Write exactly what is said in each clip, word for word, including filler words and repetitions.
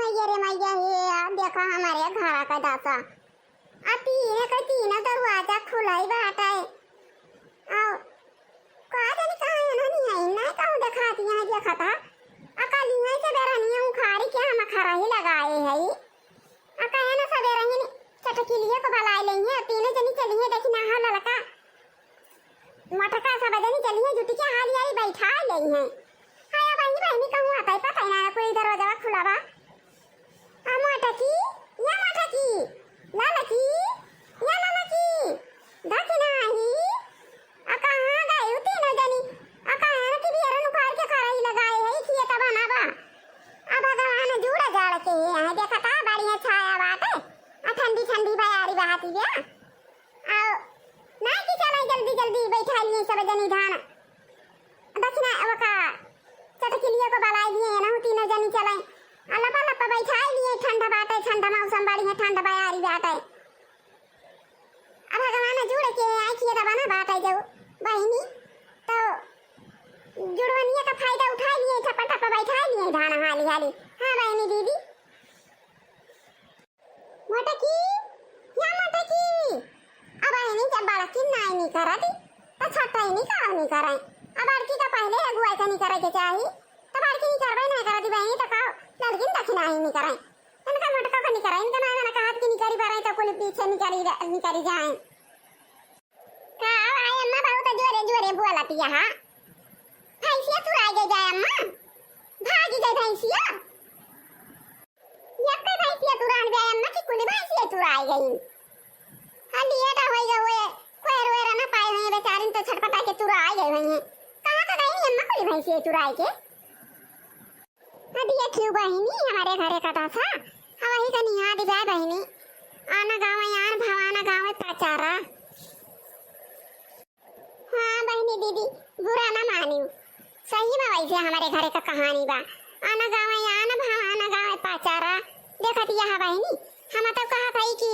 ये रे मैया, ये आ देखा हमरे घरा का दसा। आ तीन के तीन दरवाजा खुलाई बाटे। आ का जानी कहाँ एन्हनी है, नहीं कहूँ देखात यहाँ देखत हा। आ कल इहाँ से बेरनिया उखाड़ी के हम खरही लगाए हई। आ कहे न सबेरहिन चटकिलिया को बलाए लेइहें, तीनों जनी चलिहें, देखी ना हा ललका मोटका सब जनी चलिहें, जुटि के हाली हाली बैठा लेइहें। हाय, अब आई बहिनी कहूँ आता है, पता ही ना, कोई दरवाजा खुला बा। आ मोटकी, या मोटकी, ललकी, या ललकी, दखिनाही, आ कहाँ गई उ तीनों जनी? आ कहाँ न कि बियरन उखाड़ के खरही लगाए है, ई खिए तब ना बा। आ भगवान जुड़ा जाड़ के है, यहाँ देखा ता बढ़िया छाया बाटे, आ ठंडी ठंडी बयारी बहाती बा। आओ, ना कि चलाई जल्दी जल्दी बैठा लिए सब जनी धान। दखिना ओका चटकिलिया को बलाई लिए, एनहु तीनों जनी चलाई। आ लपा लपा बैठाई लिए, ठंड बाटे, ठंड मौसम बढ़िया, ठंड बयारी बाटे। अब भगवान जुड़ के आई खिए दबा ना बाटे जाऊ बहिनी, तो जुड़वनिया का फायदा उठाई लिए, ठपा ठपा बैठाई लिए धान हाली हाली। हाँ बहिनी दीदी। मोटकी, या मोटकी, अब बहिनी जब बड़की नाई नहीं करती, तो छोटकी नहीं काव नहीं करे। अब बड़की का पहले अगुवाई का नहीं करे के चाही, तो बड़की नहीं करबे नहीं करती बहिनी, तो काव ललकिन दखिनाही नहीं करे। इनका मोटका का नहीं करे, इनका ना ना कहत कि नहीं करी बरई, तो कुल पीछे नहीं करी, नहीं करी जाए। का आई अम्मा, बहुत जोरे जोरे बोलत यहाँ। भैंसिया तुराई गई जाए अम्मा, भागी गई भैंसिया। यक्के भैंसिया तुरान बे अम्मा कि कुल भैंसिया तुराई गई। हाँ, लेट होई गए हुए, कोयर वेर ना पाए हुए बेचारिन तो छटपटा के तुराई गई हुई हैं। कहाँ का गई अम्मा कुल भैंसिया तुराई के? हाँ, देखियो बहिनी, हमरे घरे का दसा, अब वही का निहाद बा बहिनी। आना गावे आन, भवाना गावे पाचारा। हाँ बहिनी दीदी, बुरा ना मानियो, सही में वैसे हमरे घरे का कहानी बा। आना गावे आन, भवाना गावे पाचारा। देखत यह बहिनी, हम तो कहत हई कि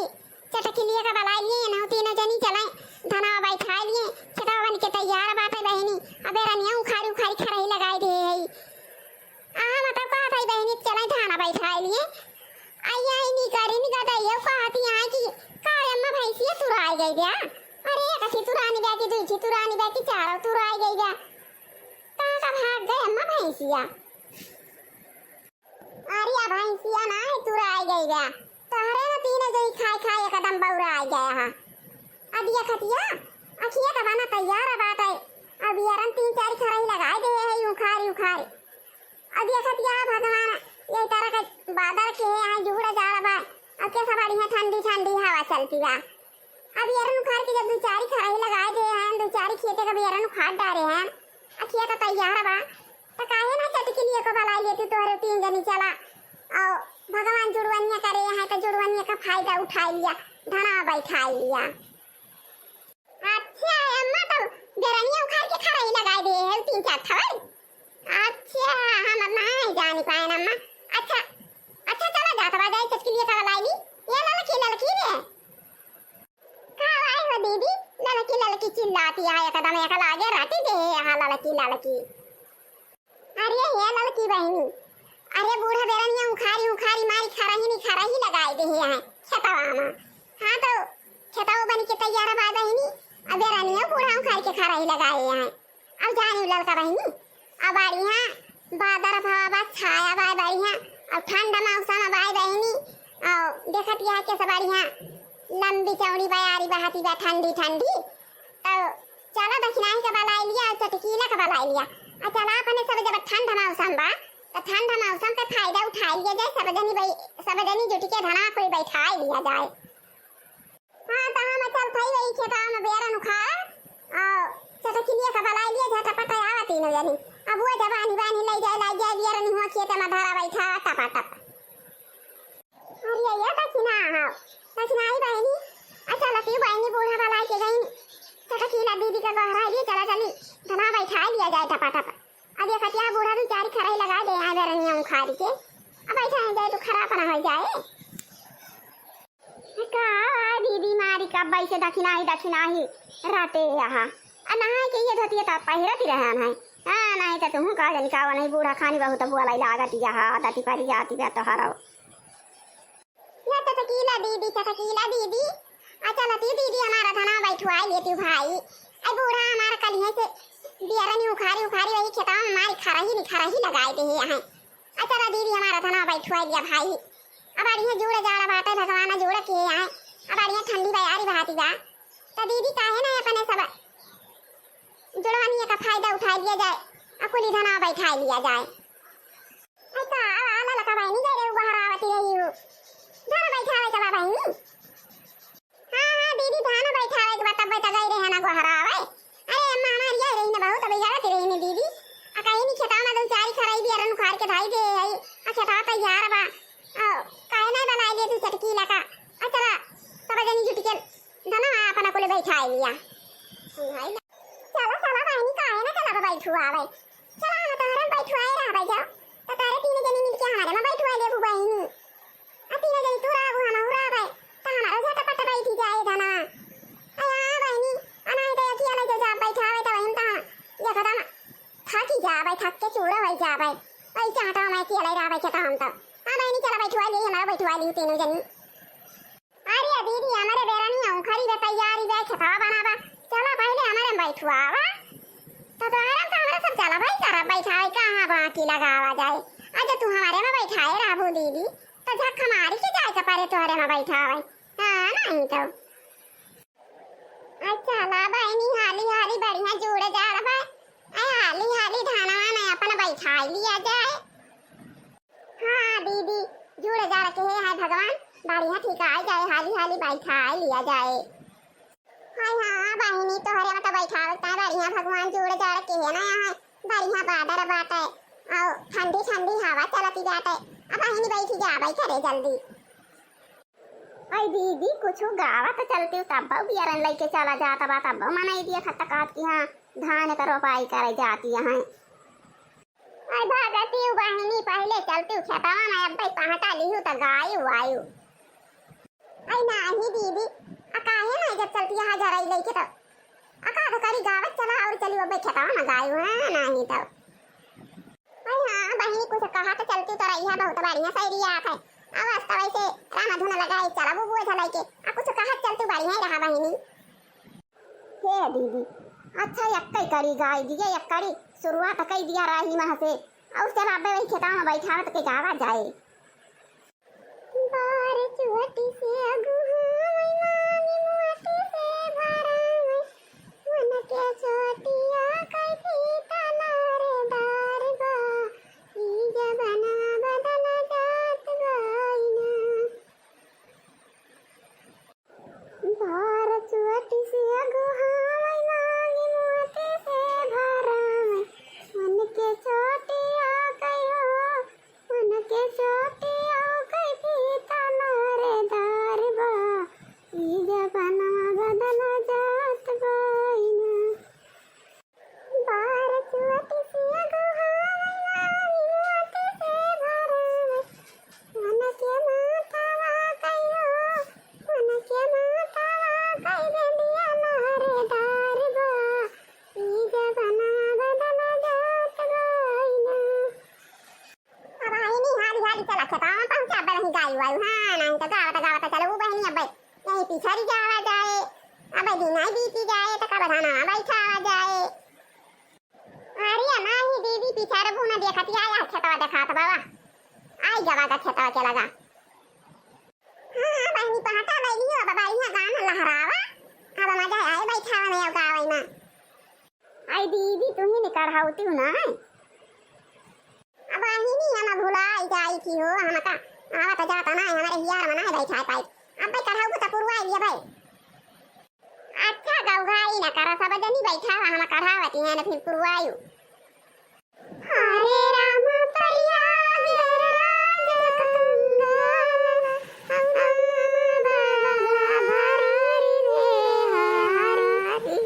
चटकिलिया का बलाई लिए, नौ तीनों जनी चले, धनवा बैठाई लिए, खेतवा बन के तैयार बाटे बहिनी। अबे रनिया उखारी उखारी खरही लगाई दे हई। आ, मतलब कहत हई बहिनी, चले धाना बैठाई लिए। आई, आई, नी करी, नी गदई, कहत यहाँ कि का अम्मा भैंसिया तुराई गई बा? अरे, एक थी तुरानी बा कि दुई थी तुरानी बा कि चारों तुराई गई बा? कहाँ का भाग गए अम्मा भैंसिया? अरे, आ भैंसिया ना है, तुराई गई बा। तोहरे ना तीनों जनी खाए खाए एकदम बौराई गया है। अब ये खतिया, अखिया तो बना तैयार बाटे। अब ये रन तीन चार खरही लगाए दे है, उखारी उखारी। अब देखत या भगवान, यही तरह के बादर के यहाँ जुड़ा जाड़ा बा। अब कैसा बढ़िया ठंडी ठंडी हवा चलती बा। अब एरन उखाड़ के जब दू चारी खरही लगाए दे हैं, दू चारी खेते का भी एरन उखाड़ डारे हैं, आ खेत तैयार बा, तो काहे ना चटकिलिया को बलाई लेती, तोहरे तीन जनी चला। और भगवान जुड़वनिया करे हैं, तो जुड़वनिया का फायदा उठाई लिया, धना बैठाई लिया। अच्छा, अम्मा तो बेरनिया उखाड़ के खरही लगाए दे है, तीन चार ठवई। अच्छा, हम अब नहीं जानी पाए ना अम्मा। अच्छा, अच्छा, चला जात बा, जाई चटकिलिया का लाई ली। ये ललकी, ललकी रे। का भाई हो दीदी, ललकी, ललकी चिल्लाती है एकदम, एक लागे राती दे है, हाँ, ललकी, ललकी। अरे हे ललकी बहिनी, अरे बूढ़ा बेरनिया उखारी उखारी मारी खरही नी खरही लगाए दे है खेतवा में। हाँ तो खेतवा बन के तैयार बा बहिनी, अब बेरनिया बूढ़ा उखारी के खरही लगाए हैं। अब जानी ललका बहिनी, अब बढ़िया बादर भवा बा, छाया बा बढ़िया, अब ठंड मौसम बा बहिनी, और देखत यह के सब बढ़िया लंबी चौड़ी बयारी बहती बा ठंडी ठंडी, तो चला दखिनाही के बलाई लिया और चटकीला के बलाई लिया। आ चला अपने सब जब ठंड मौसम बा, तो ठंड मौसम के फायदा उठाई लिया जाए, सब जनी बै-, सब जनी जुट के धना कोई बैठाई लिया जाए। हाँ, तो हम चल थई वही खेता में बेरन उखाड़, और चटकीला के बलाई लिया, झटपट आवा तीनों जनी। अब वो जब बानी बानी ले जाए, लाई जाए, बेरन हुआ खेत में धरा बैठा टपा टप। अरे ये दखिना हो, दखिनाही बहिनी। अच्छा लकी बहिनी बूढ़ा बलाई के गई, चटकीला दीदी का गहरा लिए चला चली, धना बैठा लिया जाए टपा टप। अब ये खतिया बूढ़ा दू चारी खरही लगा दे यहाँ बेरनिया उखाड़ी के, अब बैठा है जाए तो खराब ना हो जाए। का दीदी मारी कब बैसे दखिनाही दखिनाही रहते यहाँ। आ नहाए के ये धोतिया तो पहिरत ही रहन है। हाँ, नहीं तो तुम का जानी का नहीं बूढ़ा खानी बहुत बोलाई लागत यहाँ, दती परी जाती बा तोहरा। चटकीला दीदी, चटकीला दीदी, आ चलती दीदी, हमारा धनवा बैठवाई लेती भाई। आई बूढ़ा हमारा कलिहे से बियरनी उखारी उखारी वही खेतवा में मारी खरही नि खरही लगाई दे है। आ चला दीदी, हमारा धनवा बैठवाई लिया भाई। अब बढ़िया जूड़ जाड़ा बाटे, भगवान जूड़ के आए। अब बढ़िया ठंडी बयारी बहाती बा, तो दीदी काहे ना अपने सब जुड़वनिया का फायदा उठाई लिया जाए, आ कुली धनवा बैठाई लिया जाए। ऐसा आला लका बहिनी गए रहे, बाहर आवती रही हो। धान बैठावे के बा बहिनी। हाँ, हाँ, दीदी, धान बैठावे के बा, तब बैठा गई रहे ना गोहरावे। अरे अम्मा, हमारी यह रही ना बहुत, अभी जड़त रही ना दीदी। आ कहीं नहीं खेता में दो चारी खराई भी अरन उखाड़ के धाई दे है। आ खेता तैयार बा। आ, काहे नहीं बनाई ले तू चटकीला का? आ चला, सब जनी जुट के धनवा अपना कुले बैठाई लिया। चला, चला बहिनी, काहे ना चला बैठू आवे। चला, हम तोहरे में बैठुआए रहबै जाओ। त तोहरे तीन जनी मिलके हमारे में बैठुआ लेबू बहिनी। आ तीन जनी तू रहबू, हमहू रहबै। त हमारो झटपट बैठी जाए धनवा। अया बहिनी, अनाई त अकेले जो जा बैठावे त बहिन त हम एकदम थकी जाबै, थक के चूड़ा होइ जाबै। वही चाहता हूँ मैं अकेले रहबै के त हम त। हाँ बहिनी, चला बैठुआ ले, हमारो बैठुआ ली तीनों जनी। अरे दीदी, हमरे बेरनी उखड़ी बे, तैयारी बे, खेतवा बनावा। चला पहिले हमरे में बैठुआवा। तो तोहरे में तो हमरे सब चला भाई, सारा बैठाए कहाँ बाकी लगावा जाए। आज तू हमारे में बैठाए रहबू दीदी, तो झक हमारी के जाए के परे तोहरे में बैठावे। हाँ, नहीं तो। अच्छा ला बहिनी, हाली हाली बढ़िया जूड़े जाड़ बा। ऐ हाली हाली धानवा में अपन बैठाई लिया जाए। हाँ दीदी, जुड़ जाड़ के है, है भगवान, बढ़िया ठीक आ जाए, हाली हाली बैठा लिया जाए। हाय हाँ बहिनी, तोहरे में तो बैठावत है बढ़िया, भगवान जुड़ जाड़ के है ना, यहाँ बढ़िया बादर बाटे और ठंडी ठंडी हवा चलती जाटे। अब बहिनी बैठी जाबै करे जल्दी। ऐ दीदी, कुछ गावत चलती तब बियरन लेके चला जाता बा, तब मनाई दिया खत्ता कहत कि हाँ धान का रोपाई करे जाती है। अरे भागती हूँ बहिनी, पहिले चलती हूँ खेतवा में, अब्बे पहटा लिहू त गायू वायू। अरे नाही दीदी, आ काहे ना जब चलती यहाँ झराई लेके तो, आ का तो करी गावत चला और चली अब्बे खेतवा में गायू, हाँ नाही तो। अरे हाँ बहिनी, कुछ कहा तो चलती तो रही है, बहुत बढ़िया सैरी आत है। अब आज तो वैसे रामा धुन लगाई चला वो बुआ झलाई के, आ कुछ कहा चलती बढ़िया ही रहा बहिनी। हे दीदी, अच्छा यक्कई कड़ी गाय दिया, यक्कड़ी शुरुआत कई दिया राही मह से। और चला अब्बे वही खेता में बैठावत के गावा जाए। बार चुअटी से अगुहावै, मांगी मुअटी से भरावै, मन के चोटिया कई फीता नारेदार बा, ई जमाना बदल जात बा ई ना। बार चुअटी से अगुहावै, मांगी मुअटी से भरावै, मन के चोटिया कई हो, मन के चोटिया कई फीता नारेदार बा, ई जमाना बदल जात बा ई ना। बार चुअटी से अगुहावै, मांगी मुअटी से भरावै, मन के माथवा कई हो, मन के माथवा कई बेंदिया लहरेदार बा, ई जमाना बदल जात बा ई ना। अब बहिनी हाली हाली चला खेतवा में पहुँचा, अब्बे नहीं गाई वाई, हाँ, नहीं तो गावत गावत चलो वो बहिनी अब्बे यहीं पिछड़ी जावा जाए, अब्बे दिन आई बीती जाए, तो कब धाना बैठावा जाए। अरे नाही दीदी, पिछड़बू न देखत आया खेतवा देखात बाबा, आई गवा का खेतवा के लगा। हाँ, हाँ, बहिनी पहटा बैली हो, अब बढ़िया गाना लहरावा, अब मजा आए बैठावा में गावे में। आई दीदी, तू ही निकढ़ावती हूँ ना है। अब बहिनी हम भुलाई जाई थी हो, हम का आवत जाता ना है, हमारे हियार मना है बैठा पाई। अब भाई कढ़ाऊ तो पुरवाई लिया भाई। अच्छा गौघाई न करा, सब जनी बैठा, हम कढ़ावती हैं न फिर पुरवायु। हरे राम प्रयागराज गंगा, हरे राम प्रयागराज गंगा, हरे हरे।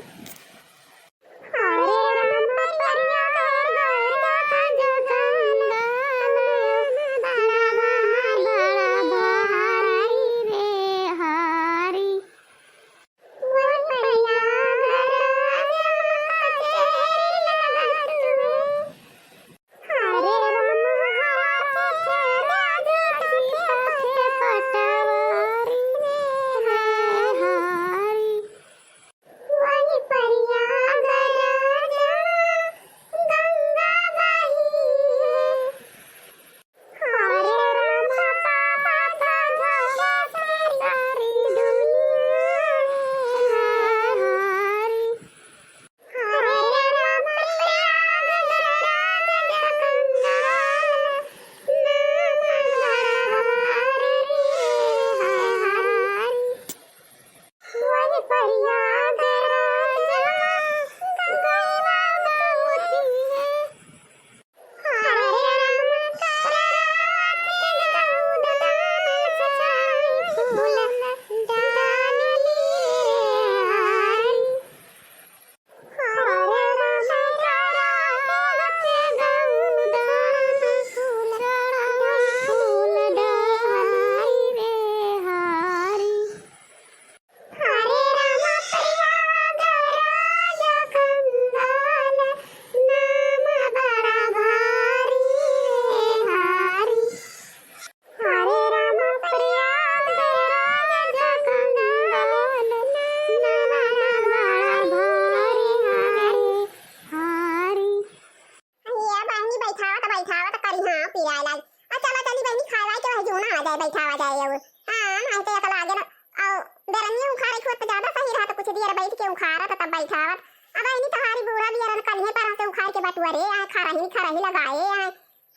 जाए, बैठावा जाए और। हाँ, नाहीं तो एकला आगे ना, और बेरनिया उखाड़े के होत तो ज्यादा सही रहत, कुछ देर बैठ के उखाड़त तब बैठावत। अब बहिनी तोहारी बूढ़ा बियरन कलिहे पर से उखाड़ के बटुअरे आए, खरही खरही लगाए आए।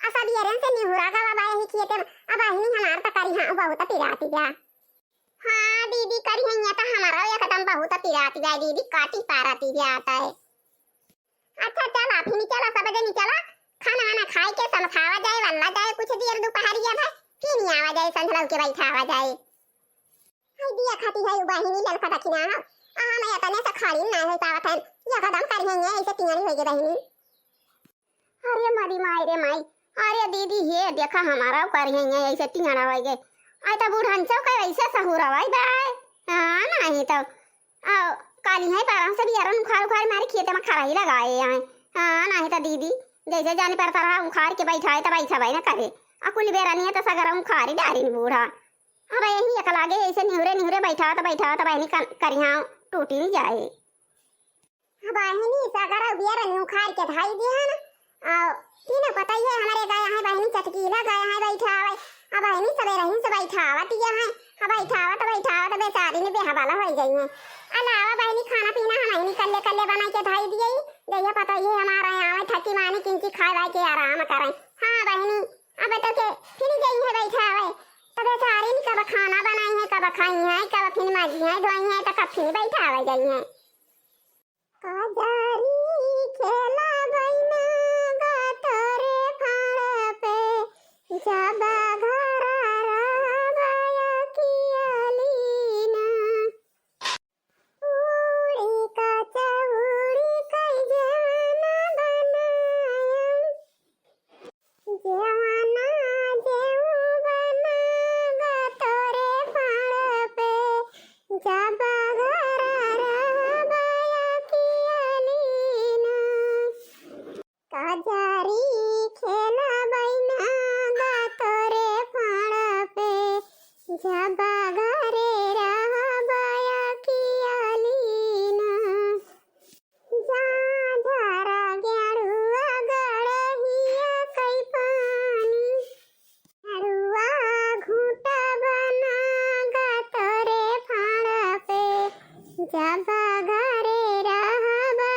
आ सब बियरन से निहुरा गवा बा यही खेते में। अब बहिनी हमार तो करिहाँ बहुत पिराती बा। हाँ दीदी, करिहैया तो हमारा एकदम बहुत पिराती बा दीदी, काटी पारती बा आता है। अच्छा चला, फिर चला, सब जनी चला, खाना वाना खाए के समझावा जाए, वल्ला जाए, कुछ देर दोपहरिया भर, फिर आवा जाए, संझलऊ के बैठावा जाए। हाय दिया खाती है उ बहिनी ललका दखिना हो, आ हम एतने से खड़ी ना हो पावत हन, एकदम करिहैया ऐसे तियारी होई गे बहिनी। अरे मरी माई रे माई, अरे दीदी, हे देखा, हमारा करिहैया ऐसे तियारा होई गे। आई तो बुढ़नचो का ऐसे सहूर होई बे। हाँ, नाहीं तो आ, काली है पारा से बियरन उखाड़ उखाड़ मारे खेते में खरही लगाए आए। हाँ, नाहीं तो दीदी, जैसे जानी पर तरह उखाड़ के बैठाए तो बैठा ना करे। आ कुल बेरनिया तो सगरा उखाड़ी डारिन बूढ़ा। अब यही एक लागे ऐसे निहुरे निहुरे बैठावत बैठावत बहिनी कन-, करिहाँ टूटी नहीं जाए। अब बहिनी सगरा बियरन उखाड़ के धाई दिया ना। आ, तीनों पतई है हमारे गए हैं बहिनी चटकीला गए हैं बैठावे। अब बहिनी सबेरहिन से बैठावत ये हैं। अब बैठावत बैठावत बेचारी ने बेहवाला होई गई हैं। अलावा बहिनी खाना पीना हम बहिनी कल्ले कल्ले बनाई के धाई दिए। जइया पतई है हमारे यहाँ आवे थकी मानी किंची खाए वाए के आराम करें। हाँ बहिनी, अब तो के फिर गई है बैठावे। तो बेचारी ने कब खाना बनाई है, कब खाई है, कब फिर माजी है, धोई है, तो कब फिर बैठावे गई है। कजरी खेला बहिना गा तोरे फाड़ पे, जब घरा रहबा अकियालीना। उड़ी का चौड़ी कई जेवना बनायम। जेवना जेऊ बना गा तोरे फाड़ पे, जब घरा रहबा अकियालीना। कजरी खेला बहिना गा तोरे फाड़ पे, जब घरे रहबा अकियालीना। जा झरा गेड़ुआ गड़हिया कई पानी, गेड़ुआ घूटा बना गा तोरे फाड़ पे, जब घरे रहबा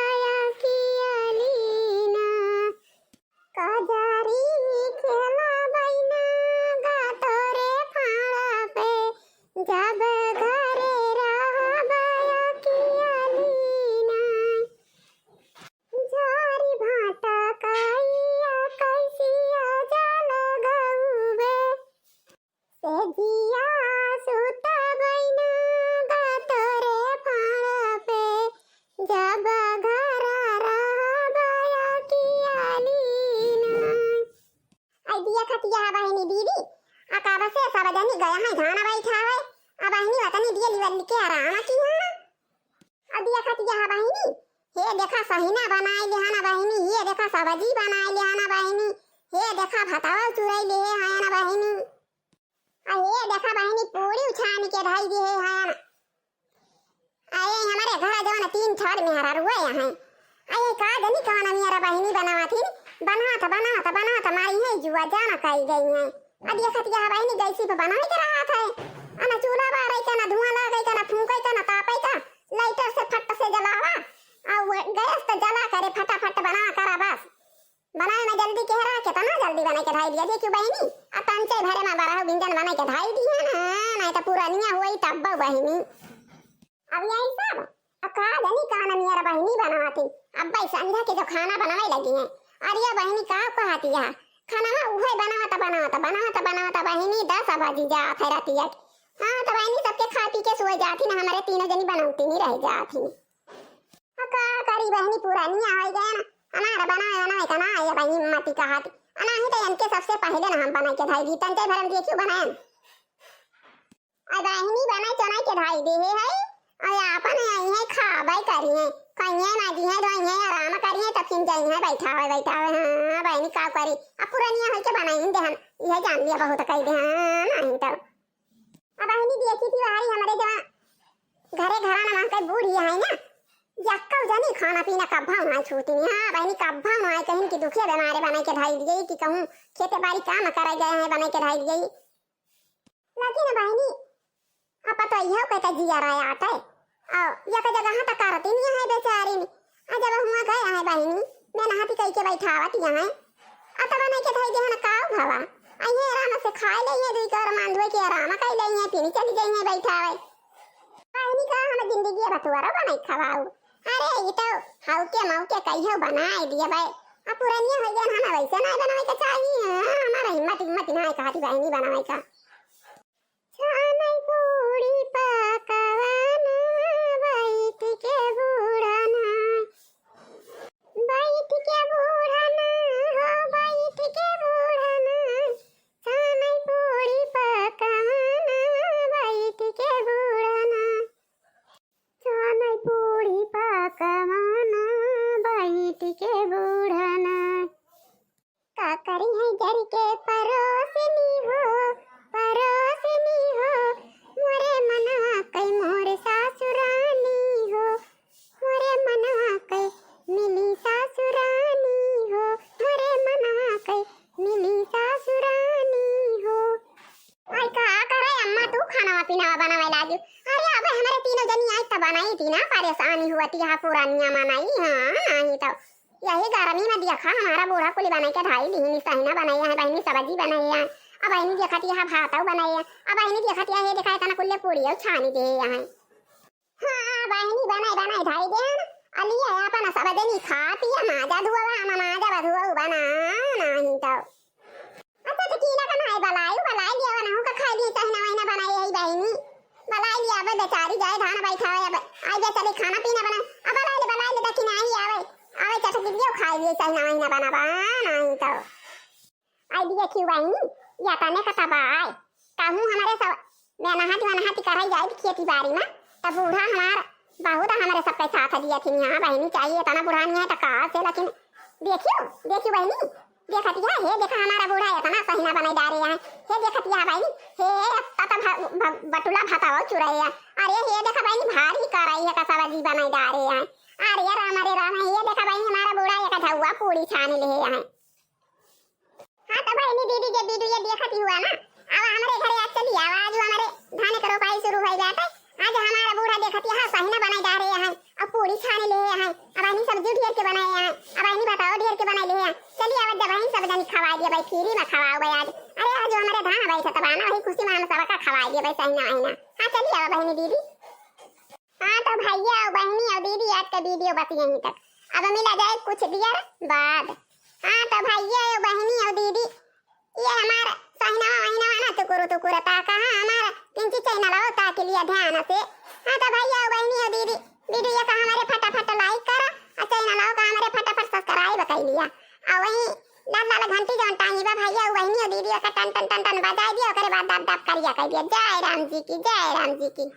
अकियालीना। कजरी खेला बहिना गा तोरे फाड़ पे, जब घरे रहबा अकियालीना। झारी भाटा कइया कइसिया जल गउबे, से जिया सुत बहिना गा तोरे फाड़ पे, जब घरा रहबा अकियालीना। आई दिया खतिया बहिनी दीदी, आ का बसे सब जनी गया है धान बैठावे, आ बहिनी वतनी दिया लिवर के आराम की है। आ दिया खतिया बहिनी, हे देखा सहिना बनाई लिहाना बहिनी, हे देखा सब्जी बनाई लिहाना बहिनी, हे देखा भतवा चुराई लिहे है ना बहिनी। आ हे देखा बहिनी पूरी उछानी के धाई दिहे है ना। अरे हमारे घर जवन तीन ठर मेहरारू है। अरे का जनी कवन मेहरा बहिनी बनावत ही, बनावत बनावत बनावत मारी है जुआ जाना कई गई है। अब ये खतिया बहिनी गैसी पे बनावे के रहत है, अना चूल्हा बारे का, ना धुआं लागे का, ना फूंके का, ना तापे का, लाइटर से फट से जलावा, और गैस तो जला करे फटाफट बनावा करा बस। बनाए में जल्दी के रहा, कितना जल्दी बनाए के धाई दिया, देखियो बहिनी, आ तंचे भरे में बरह बिंजन बनाए के धाई दिया ना, नहीं तो पुरानिया हुई तब बहिनी। अब यही सब, आ का जनी कवन मेहरा बहिनी बनावत ही, अब भाई संझा के जो खाना बनावे लगी हैं, अरे ये बहिनी का कहती है, खाना में उहे बनावत बनावत बनावत बनावत बहिनी दस बजी जात है रातिया के। हाँ तो बहिनी सबके खा पी के सोए जात ही ना, हमारे तीनों जनी बनौती नहीं रह जात ही। आ का करी बहिनी, पुरानिया हो गया ना, हमारा बनाए बनाए का ना आया बहिनी मती कहत। अनाही तो इनके सबसे पहले ना हम बनाए के धाई दी, तंचे भरम दिए क्यों बनाए। आ बहिनी बनाए चनाए के धाई दे है, और आपन आई है खाबे करी है, कहिए माजी है धोई है आराम करी है, तब फिर जाई है बैठावे बैठावे। हाँ बहिनी का करी, अब पुरानिया होई के बनाई दे हम, यह जान लिया बहुत कही दे। हाँ नहीं तो अब बहिनी देखी थी बाहरी हमारे जवा घरे घरा ना वहाँ के बूढ़ी है ना, यक्कौ जनी खाना पीना कब्भा ना छूटी। हाँ बहिनी कब्भा ना कहीं की दुखिया बीमारे बनाए के धाई दिए कि कहूँ खेते बाड़ी काम करे गए हैं बनाए के धाई दिए। लेकिन बहिनी, अब तो इहो कहता जिया रहा आटे। और एक जगह तो करती नहीं है बेचारी ने। आ जब हुआ गए हैं बहिनी, मैं नहाती कही के बैठावत यहाँ। आ तब नहीं के धई देहन काऊ भवा। आ ये आराम से खाए ले, ये दुई कर मान धोए के आराम कर ले, ये पीनी चली गई है बैठावे। बहिनी का हम जिंदगी बटुआरो बनाई खवाऊ। अरे, ई तो हऊ के मऊ के कहियो बनाए दिए बे। अब पुरनिया हो गया, हमें वैसे नहीं बनावे के चाहिए। हाँ, हमारा हिम्मत, हिम्मत नहीं कहती बहिनी बनावे का। छानई पूड़ी पकवाना, बैठ के बूढ़ा ना, बैठ के बूढ़ा ना, हो बैठ के बूढ़ा ना, छानई पूड़ी पकवाना, बैठ के बूढ़ा ना, छानई पूड़ी पकवाना, बैठ के बूढ़ा ना। का करी है जर के परोसनी हो, परोसनी हो, मोरे मनवा कई मोर सासुरानी हो, मोरे मनवा कई मिली सासुरानी हो, मोरे मनवा कई मिली सासुरानी हो। आई का करे अम्मा, तू खाना पीना बनावे लागी? अरे अब हमारे तीनों जनी आई त बनाई थी ना, परेशानी हुआ थी, हाँ, पुरानिया मनाई, हाँ, नहीं तो यही गर्मी में देखा, हमारा बूढ़ा कुली बनाई के ढाई दीहनी, सहिना बनाई है बहिनी, सब्जी बनाई है, अब बहिनी देखा थी, हाँ, भातऊ बनाई है, अब बहिनी देखा थी, ये देखा, इतना कुल्ले पूड़ियो छानी दे यहाँ। हाँ, बहिनी बनाई, बनाई ढाई देन, अलिया अपन सब जनी खा पिया, माजा धुआ, हम माजा बधुआ बना, नहीं तो। अच्छा, तो कीना का माई बलाई, बलाई लिया, वनहु का खाई लिए, चाहे ना वही ना बनाई, यही बहिनी। बलाई लिया, अब बेचारी जाए धान बैठावे, अब आई बेचारी खाना पीना बनाए, अब बलाई ले, बलाई ले, देखी नहीं आवे, आवे चटक दियो खाई लिए, चाहे ना वही ना बना, बा, नहीं तो। आई देखी बहिनी, या तने का तबाय, कहूँ हमारे सब मैं नहाती, वनहाती कराई जाई खेती बाड़ी में, तब बूढ़ा हमार बहुत हमारे सबके साथ दिया थी। यहाँ बहिनी चाहिए, इतना बूढ़ा नहीं है तो कहाँ से, लेकिन देखियो, देखियो बहिनी, देखतिया, हे देखा हमारा बूढ़ा इतना सहिना बनाई डारे हैं, हे देखतिया बहिनी, हे तब भ-, भ-, बटुला भाताओ चुराई है, अरे हे देखा बहिनी भारी कराई है का सब्जी बनाई डारे हैं, अरे राम, अरे राम, हे देखा बहिनी हमारा बूढ़ा एक झौआ पूड़ी छान ले हैं। हाँ तो बहिनी दीदी जे वीडियो देखत ही हुआ ना, अब हमरे घरे आज चली आओ, आज हमरे धान के रोपाई शुरू हो जाते। आज हमारा बूढ़ा देखत यहाँ सहिना बनाई डारे हैं, अब पूड़ी छाने ले हैं, अब आनी सब्जी ढेर के बनाए हैं, अब आनी बताओ ढेर के बनाए ले हैं। चली आओ जब बहिनी सब जनी खवाई दिए भाई, फ्री में खवाओ भाई आज। अरे आज हमरे धान भाई सतबाना वही खुशी में हम सबका खवाई दिए भाई सहिना आईना। हाँ चली आओ बहिनी दीदी। हाँ तो भैया और बहिनी और दीदी, आज का वीडियो बस यहीं तक। अब मिला जाए कुछ देर बाद। हाँ तो भैया और बहिनी और दीदी, ये हमार सहिना महीना ना टुकुर टुकुर ताका, हाँ हमार पिंकी चैनल हो ताकि लिया ध्यान से। हाँ तो भैया और बहिनी और दीदी, वीडियो का हमारे फटाफट लाइक करा और चैनल का हमारे फटाफट सब्सक्राइब कर लिया। और वहीं लाल लाल घंटी जौन टांगी बा भैया और बहिनी और दीदी का टन टन टन टन बजाई दिया, ओकरे बाद दब दब करिया कर दिया। जय राम जी की, जय राम जी की।